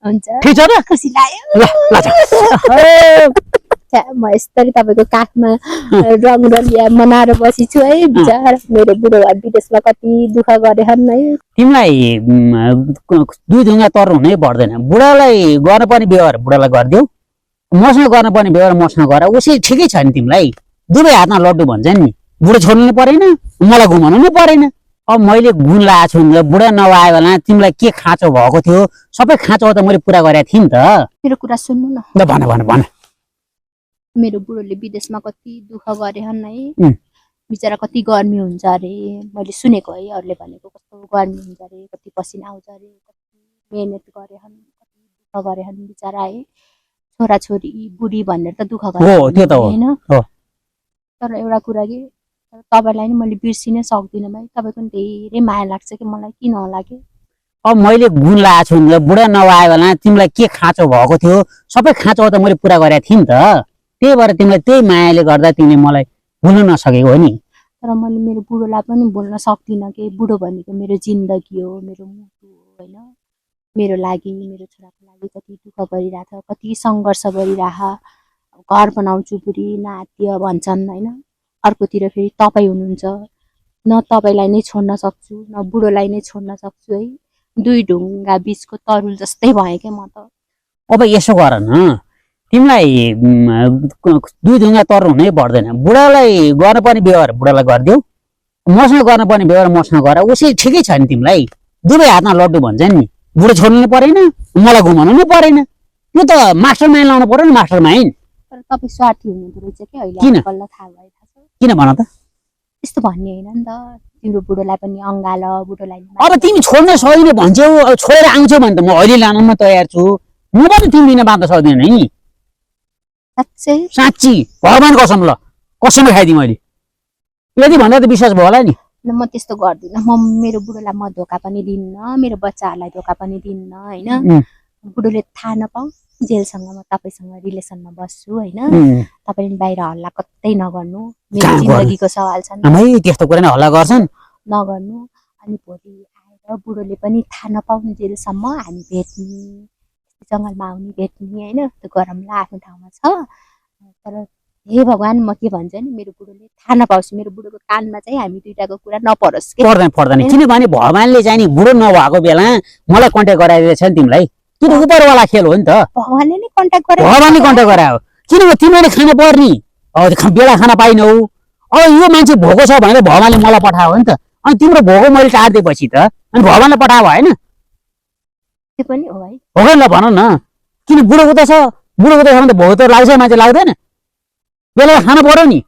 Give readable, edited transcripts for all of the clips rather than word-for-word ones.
हुन्छ ठिक छ त खुसी लाग्यो ल ल म यसरी तपाईको काखमा रङ रलिया मनाएर बसिछु है बिचार मेरो बुढो विदेशमा कति दुःख गरेछन् है तिमीलाई दुई ढुङ्गा तर्नु हुनै पर्दैन बुढालाई गर्नुपर्ने व्यवहार बुढालाई गरिदेऊ मसँग गर्नुपर्ने व्यवहार मसँग गर उसै ठिकै छ नि तिमीलाई दुवै हातमा लड्डु भन्छ नि बुढो छोड्नु परेन मलाई घुमाउनु नि परेन अब मैले गुण लगाएको छु बुढा नआयो होला तिमीलाई के खाँचो भएको थियो सबै खाँचो त मैले पुरा गरेको थिएँ नि त मेरो कुरा सुन्नु न भन भन भन मेरो बुढोले विदेशमा कति दुःख गरेछन् है बिचरा कति गर्मी हुन्छ अरे मैले सुनेको है अरूले भनेको कस्तो गर्मी हुन्छ अरे कति पसिना आउँछ अरे कति मेहनत गरेछन् कति दुःख गरेछन् बिचरा है छोराछोरी बुढी भनेर त दुःख गरेन होइन तर एउटा कुरा के तपाईलाई नि मैले बिर्सिनै सक्दिनँ भाइ तपाईको नि धेरै माया लाग्छ कि मलाई किन नलागे अब मैले गुण लगाएको छु बुढा नआयो होला तिमीलाई के खाँचो भएको थियो सबै खाँचो त मैले पुरा गरेको थिएँ नि त त्यही भएर तिमीलाई त्यही मायाले गर्दा तिमीले मलाई भुल्न नसकेको हो नि तर मैले मेरो बुढोलाई पनि भुल्न सक्दिनँ कि बुढो भनेको मेरो जिन्दगी हो मेरो मुटु हो होइन मेरो लागि मेरो छोराको लागि कति दुःख गरिरहेछ कति सङ्घर्ष गरिरह घर बनाउँछु बुढी नातिय भन्छन् होइन अर्कोतिर फेरि तपाईँ हुनुहुन्छ न तपाईँलाई नै छोड्न सक्छु न बुढोलाई नै छोड्न सक्छु है दुई ढुङ्गा बिचको तरुल जस्तै भएँ क्या म त अब यसो गर न तिमीलाई दुई ढुङ्गा तर्नु हुनै पर्दैन बुढालाई गर्नुपर्ने व्यवहार बुढालाई गरिदेऊ मसँग गर्नुपर्ने व्यवहार मसँग गर उसै ठिकै छ नि तिमीलाई दुवै हातमा लड्डु भन्छ नि बुढो छोड्नु परेन मलाई घुमाउनु नि परेन यो त मास्टर माइन्ड लाउनु पर्यो नि मास्टर माइन्ड तर तपाईँ स्वार्थी हुनुहुँदो रहेछ कि अहिले बल्ल थाहा भइरहेको छ किन भन त यस्तो भन्ने होइन नि त तिम्रो बुढोलाई पनि अङ्गाल बुढोलाई अब तिमी छोड्न सक्दिनौ भन्छौ छोडेर आउँछौ भने त म अहिले लान म तयार छु म पनि तिमी बिना बाँध्न सक्दिनँ नि साँच्ची भगवान कसम ल कसम खाइदिएँ मैले यदि भन्दा त विश्वास भयो होला नि म त्यस्तो गर्दिनँ म मेरो बुढोलाई म धोका पनि दिन्न मेरो बच्चाहरूलाई धोका पनि दिन्न होइन बुढोले थाहा नपाऊ जेलसँग म तपाईँसँग रिलेसनमा बस्छु होइन तपाईँले बाहिर हल्ला कतै नगर्नु मेरो जिन्दगीको सवाल छ त्यस्तो कुरा नै हल्ला गर्छन् नगर्नु अनि भोलि आएर बुढोले पनि थाहा नपाउनु जेलसम्म हामी भेट्ने जङ्गलमा आउने भेट्ने होइन त्यो गरमला आफ्नो ठाउँमा छ तर हे भगवान् म के भन्छ नि मेरो बुढोले थाहा नपाओस् मेरो बुढोको कानमा चाहिँ हामी दुईटाको कुरा नपरोस् पर्दैन किनभने भगवानले चाहिँ नि बुढो नभएको बेला मलाई कन्ट्याक्ट गराइदिएछ नि तिमीलाई त्यो त उपरवाला खेल हो नि त भगवानले नै कन्ट्याक्ट गरे भगवानले कन्ट्याक्ट गरायो किनभने तिमीले खान पर्ने अब बेला खान पाइनौ अब यो मान्छे भोको छ भनेर भगवानले मलाई पठायो हो नि त अनि तिम्रो भोको मैले टार्दिएपछि त अनि भगवानले पठायो भएन त्यो पनि हो भाइ भगवानलाई भन न किन बुढो उता छ बुढो उता छ भने त भोको त लाग्छ मान्छे लाग्दैन बेला खान पर्यो नि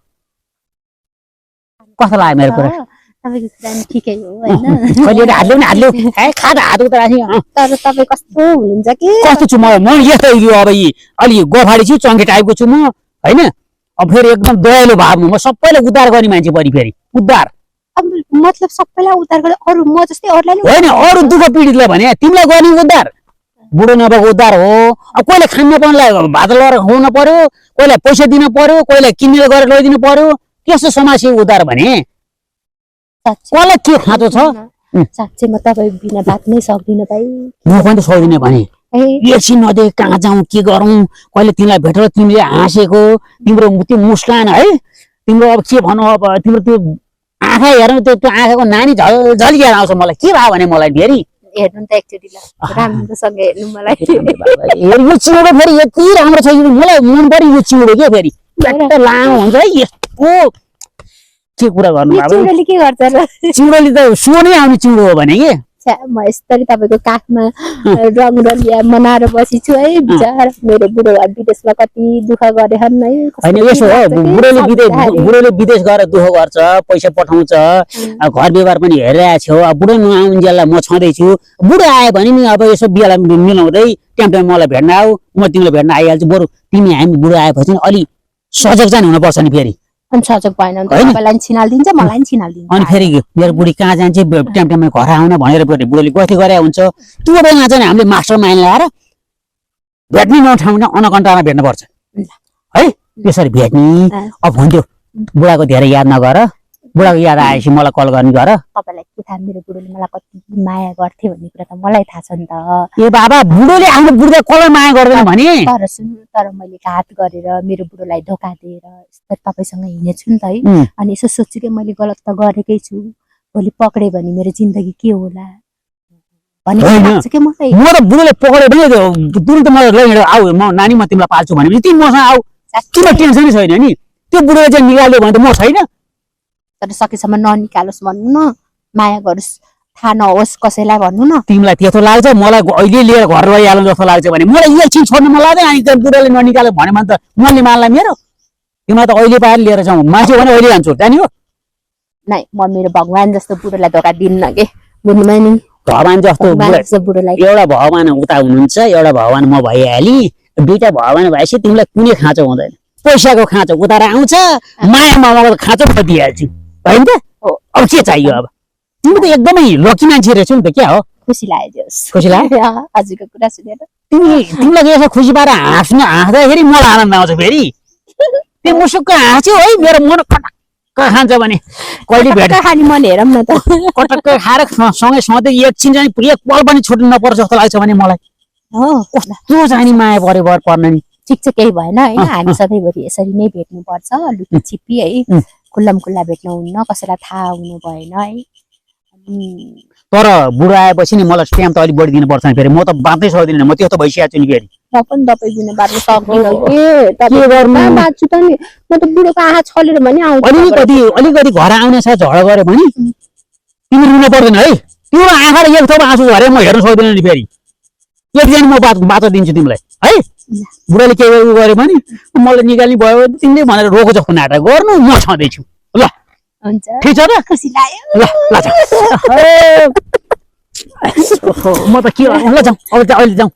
कस्तो लाग्यो मेरो कुरा तपाईको कुरा नि ठिकै हो हैन कहिले हातले है खादा हात उता राखी तर तपाईँ कस्तो हुनुहुन्छ कि कस्तो छु म यस्तो यो अब अलि गोफाडी छु चङ्गे टाइपको छु म हैन अब फेरि एकदम दयालु भावमा म सबैलाई उद्धार गर्ने मान्छे परि फेरि उद्धार अब मतलब सबैलाई उद्धार गरे अरु म जस्तै अरूलाई होइन अरु दुःख पीडितलाई भने तिमीलाई गर्ने उद्धार बुढो नभएको उद्धार हो अब कोहीले खान नपाउनलाई भात लगाएर खुवाउन पर्यो कोहीलाई पैसा दिन पर्यो कोहीलाई किनेर गरेर लैदिनु पर्यो त्यस्तो समाजसेवी उद्धार भने कसलाई के खाँचो छ साँच्चै म तपाईँ बिना बाँच्नै सक्दिनँ भाइ म पनि सक्दिनँ भने एकछिन नदेख कहाँ जाउँ के गरौँ कहिले तिमीलाई भेटेर तिमीले हाँसेको तिम्रो त्यो मुस्कान है तिम्रो अब के भनौँ अब तिम्रो त्यो आँखा हेर्नु त्यो आँखाको नानी झल्किएर आउँछ मलाई के भयो भने मलाई फेरि हेर्नु त एकचोटि ल राम्रोसँग हेर्नु मलाई यो चिउडो फेरि यति राम्रो छ मलाई मन पर्यो यो चिउडो के फेरि लामो हुन्छ है यस्तो के कुरा गर्नु चिउडोले के गर्छ र चिउडोले त सुनै आउने चिउडो हो भने के म यसरी तपाईको काखमा रङ रलिया मनाएर बसिछु है बिचार मेरो बुढो विदेशमा कति दुःख गरेछन् है हैन यसो हो बुढोले विदेश गएर दुःख गर्छ पैसा पठाउँछ घर व्यवहार पनि हेरिरहेको छौ अब बुढो नआउन्जेललाई म छँदैछु बुढो आयो भने नि अब यसो बिहालाई मिलाउँदै टाइम मलाई भेट्न आऊ म तिमीलाई भेट्न आइहाल्छु बरु तिमी हामी बुढो आएपछि अलि सजग चाहिँ हुनुपर्छ नि फेरि अनि सजग भएन भने तपाईलाई छिनाल्दिन्छ मलाई छिनाल्दिन्छ अनि फेरि मेरो बुढी कहाँ जान्छ टाइम टाइममा घर आउन भनेर बुढोले गति गरे हुन्छ त्यो बेला चाहिँ हामीले मास्टर माइन्ड लगाएर भेट्ने नठाउँमा अनकन्टामा भेट्नुपर्छ है त्यसरी भेट्ने अब हुन्थ्यो बुढाको धेरै याद नगर बुढाको याद आएपछि मलाई कल गर्ने गर। तपाईँलाई के थाहा मेरो बुढोले मलाई कति माया गर्थे भन्ने कुरा त मलाई थाहा छ नि त। ए बाबा बुढोले आफ्नो बुढो कसलाई माया गर्दैन भने? तर मैले घात गरेर मेरो बुढोलाई धोका दिएर तपाईँसँग हिँडेछु नि त है। अनि यसो सोच्छु कि मैले गलत त गरेकै छु, भोलि पक्रे भने मेरो जिन्दगी के होला भन्ने लाग्छ कि मलाई। म त बुढोले पक्रे भने तुरुन्त मलाई आऊ म नानी म तिमीलाई पाल्छु भनेपछि तिमी मसँग आऊ, तिम्रो टेन्सनै छैन नि। त्यो बुढोले चाहिँ निकाल्यो भने त म छैन। तर सकेसम्म ननिकालोस् भन्नु न, माया गरोस्, थाहा नहोस् कसैलाई भन्नु न। तिमीलाई त्यस्तो लाग्छ, मलाई अहिले लिएर घर लैहालौँ जस्तो लाग्छ भने मलाई एकछिन छोड्नु मन लाग्दैन। अनि त्यो बुढोले ननिकाल्यो भन्यो भने त मैले मान्ला मेरो? तिमीलाई त अहिले पाएर लिएर जाउँ, मान्छे भने अहिले जान्छु जानी हो। नै म मेरो भगवान जस्तो बुढोलाई धोका दिन्न के, बुझ्नुमा नि। भगवान जस्तो बुढोलाई एउटा भगवान उता हुनुहुन्छ, एउटा भगवान म भइहाली। दुईटा भगवान भएपछि तिमीलाई कुनै खाँचो हुँदैन। पैसाको खाँचो उतार आउँछ, माया मामाको खाँचो म दिइहाल्छु होइन त। अब के चाहियो? अब तिमी त एकदमै लकी मान्छे रहेछौ नि त। क्या हो? खुसी लाग्यो। खुसी लाग्यो हजुरको कुरा सुनेर। तिमीलाई यसो खुसी पाएर हाँस्दाखेरि मलाई आनन्द आउँछ फेरि। त्यो मुसुक्क हाँस्यो है, मेरो मन कटक्क खान्छ भने कहिले भेट खाने मन हेरौँ न त। कटक्क खाएर सँगै सधैँ एकछिन चाहिँ एक पल पनि छुट्नु नपर्छ जस्तो लाग्छ भने मलाई। हो कस्तो चाहिँ माया परिवार पर्ने नि। ठिक छ, केही भएन होइन। हामी सधैँभरि यसरी नै भेट्नुपर्छ, लुकी छिप्पी है, खुल्लम खुल्ला भेट्नु हुन्न, कसैलाई थाहा हुनु भएन है। तर बुढो आएपछि नि मलाई स्ट्याम्प त अलिक बढी दिनुपर्छ फेरि। म त बाँच्नै सक्दिनँ, म त्यस्तो भइसकेको छु नि फेरि। म पनि दबाई बिना बाँच्नु सक्दिनँ के गर्नु, बाँच्छु त नि। म त बुढोको आँखा छलेर पनि आउँछ। अलिकति घर आउने साथ झगडा गऱ्यो भने तिमी रुनु पर्दैन है। तिम्रो आँखाले एक थोप आँसु झरे म हेर्न सक्दिनँ नि फेरि। एकजना म बाँच्न दिन्छु तिमीलाई है। बुढाले के गर्यो भने मलाई निकाल्ने भयो भने तिमीले भनेर रोको जस्तो नाटक गर्नु, म छँदैछु ल। हुन्छ, ठिक छ त? खुसी लाग्यो ल ल म त के ल जाउँ, अहिले जाउँ।